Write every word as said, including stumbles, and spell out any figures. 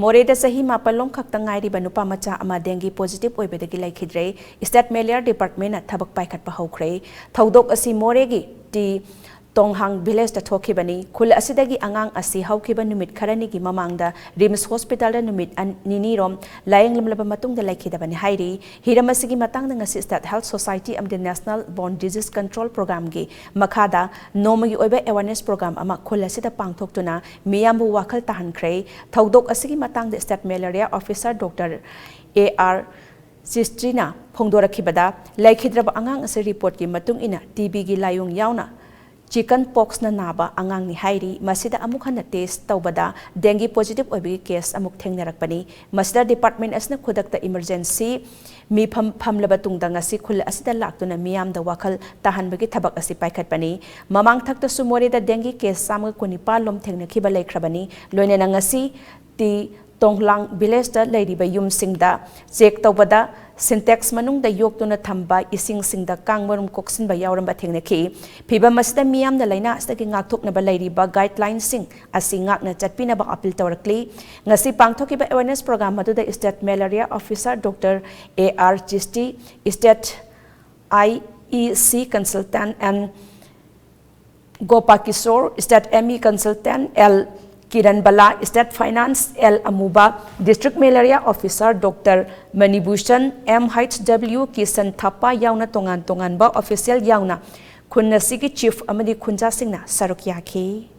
ꯃꯣꯔꯦꯗ ꯆꯍꯤ ꯃꯥꯄꯜ ꯂꯣꯝ ꯈꯛꯇ ꯉꯥꯏꯔꯤꯕ ꯅꯨꯄꯥ ꯃꯆꯥ ꯑꯃ dengue positive ꯑꯣꯏꯕꯗꯒꯤ ꯂꯩꯈꯤꯗ꯭ꯔꯦ꯫ State Malaria Department ꯅ ꯊꯕꯛ ꯄꯥꯏꯈꯠꯄ ꯍꯧꯈ꯭ꯔꯦ꯫ ꯊꯧꯗꯣꯛ ꯑꯁꯤ ꯃꯣꯔꯦꯒꯤ ꯇꯤ ꯇꯣꯡꯍꯥꯡ village ꯇ ꯊꯣꯛꯈꯤꯕꯅꯤ꯫ ꯈꯨꯜ ꯑꯁꯤꯗꯒꯤ ꯑꯉꯥꯡ ꯑꯁꯤ ꯍꯧꯈꯤꯕ ꯅꯨꯃꯤꯠ ꯈꯔꯅꯤꯒꯤ ꯃꯃꯥꯡꯗ RIMS hospital ꯗ ꯅꯨꯃꯤꯠ ꯑꯟ-, ꯅꯤꯅꯤꯔꯣꯝ ꯂꯥꯌꯦꯡꯂꯝꯂꯕ ꯃꯇꯨꯡꯗ ꯂꯩꯈꯤꯗꯕꯅꯤ ꯍꯥꯏꯔꯤ꯫ ꯍꯤꯔꯝ ꯑꯁꯤꯒꯤ ꯃꯇꯥꯡꯗ ꯉꯁꯤ State Health Society ꯑꯃꯗꯤ National Born Disease Control Program ꯒꯤ ꯃꯈꯥꯗ ꯅꯣꯡꯃꯒꯤ ꯑꯣꯏꯕ awareness program ꯑꯃ ꯈꯨꯜ ꯑꯁꯤꯗ ꯄꯥꯡꯊꯣꯛꯇꯨꯅ ꯃꯤꯌꯥꯝꯕꯨ ꯋꯥꯈꯜ ꯇꯥꯍꯟꯈ꯭ꯔꯦ꯫ ꯊꯧꯗꯣꯛ ꯑꯁꯤꯒꯤ ꯃꯇꯥꯡꯗ State Malaria Officer Doctor A R ꯆꯤꯁꯇ꯭ꯔꯤꯅ ꯐꯣꯡꯗꯣꯔꯛꯈꯤꯕꯗ, ꯂꯩꯈꯤꯗ꯭ꯔꯕ ꯑꯉꯥꯡ ꯑꯁꯤ report ꯀꯤ ꯃꯇꯨꯡ ꯏꯟꯅ TB ꯒꯤ ꯂꯥꯏꯑꯣꯡ ꯌꯥꯎꯅ chicken pox ꯅ ꯅꯥꯕ ꯑꯉꯥꯡꯅꯤ ꯍꯥꯏꯔꯤ꯫ ꯃꯁꯤꯗ ꯑꯃꯨꯛ ꯍꯟꯅ test ꯇꯧꯕꯗ dengue positive ꯑꯣꯏꯕꯒꯤ case ꯑꯃꯨꯛ ꯊꯦꯡꯅꯔꯛꯄꯅꯤ꯫ ꯃꯁꯤꯗ department ꯑꯁꯤꯅ ꯈꯨꯗꯛꯇ emergency ꯃꯤꯐꯝ ꯐꯝꯂꯕ ꯇꯨꯡꯗ ꯉꯁꯤ ꯈꯨꯜ ꯑꯁꯤꯗ ꯂꯥꯛꯇꯨꯅ ꯃꯤꯌꯥꯝꯗ ꯋꯥꯈꯜ ꯇꯥꯍꯟꯕꯒꯤ ꯊꯕꯛ ꯑꯁꯤ ꯄꯥꯏꯈꯠꯄꯅꯤ꯫ ꯃꯃꯥꯡ ꯊꯛꯇꯁꯨ ꯃꯣꯔꯦꯗ dengue case ꯆꯥꯝꯃꯒ ꯀꯨꯟꯅꯤꯄꯥꯜ ꯂꯣꯝ ꯊꯦꯡꯅꯈꯤꯕ ꯂꯩꯈ꯭ꯔꯕꯅꯤ꯫ ꯂꯣꯏꯅꯅ ꯉꯁꯤ ꯇꯤ ꯇꯣꯡꯂꯥꯡ village ꯇ ꯂꯩꯔꯤꯕ ꯌꯨꯝꯁꯤꯡꯗ check ꯇꯧꯕꯗ Sintex ꯃꯅꯨꯡꯗ ꯌꯣꯛꯇꯨꯅ ꯊꯝꯕ ꯏꯁꯤꯡꯁꯤꯡꯗ ꯀꯥꯡ ꯃꯔꯨꯝ ꯀꯣꯛꯁꯤꯟꯕ ꯌꯥꯎꯔꯝꯕ ꯊꯦꯡꯅꯈꯤ꯫ ꯐꯤꯚꯝ ꯑꯁꯤꯗ ꯃꯤꯌꯥꯝꯅ ꯂꯥꯏꯅꯥ ꯑꯁꯤꯗꯒꯤ ꯉꯥꯛꯊꯣꯛꯅꯕ ꯂꯩꯔꯤꯕ guideline ꯁꯤꯡ ꯑꯁꯤ ꯉꯥꯛꯅ ꯆꯠꯄꯤꯅꯕ appeal ꯇꯧꯔꯛꯂꯤ꯫ ꯉꯁꯤ ꯄꯥꯡꯊꯣꯛꯈꯤꯕ awareness program ꯑꯗꯨꯗ State Malaria Officer Doctor A R Chishti, State IEC Consultant N Gopa Kishore, State ME Consultant L Kiran Bala, State Finance L Amuba, District Malaria Officer Doctor Manibhushan, MHW Kishan Thapa ꯌꯥꯎꯅ ꯇꯣꯉꯥꯟ ꯇꯣꯉꯥꯟꯕ official ꯌꯥꯎꯅ ꯈꯨꯟ ꯑꯁꯤꯒꯤ chief ꯑꯃꯗꯤ ꯈꯨꯟꯖꯥꯁꯤꯡꯅ ꯁꯔꯨꯛ ꯌꯥꯈꯤ꯫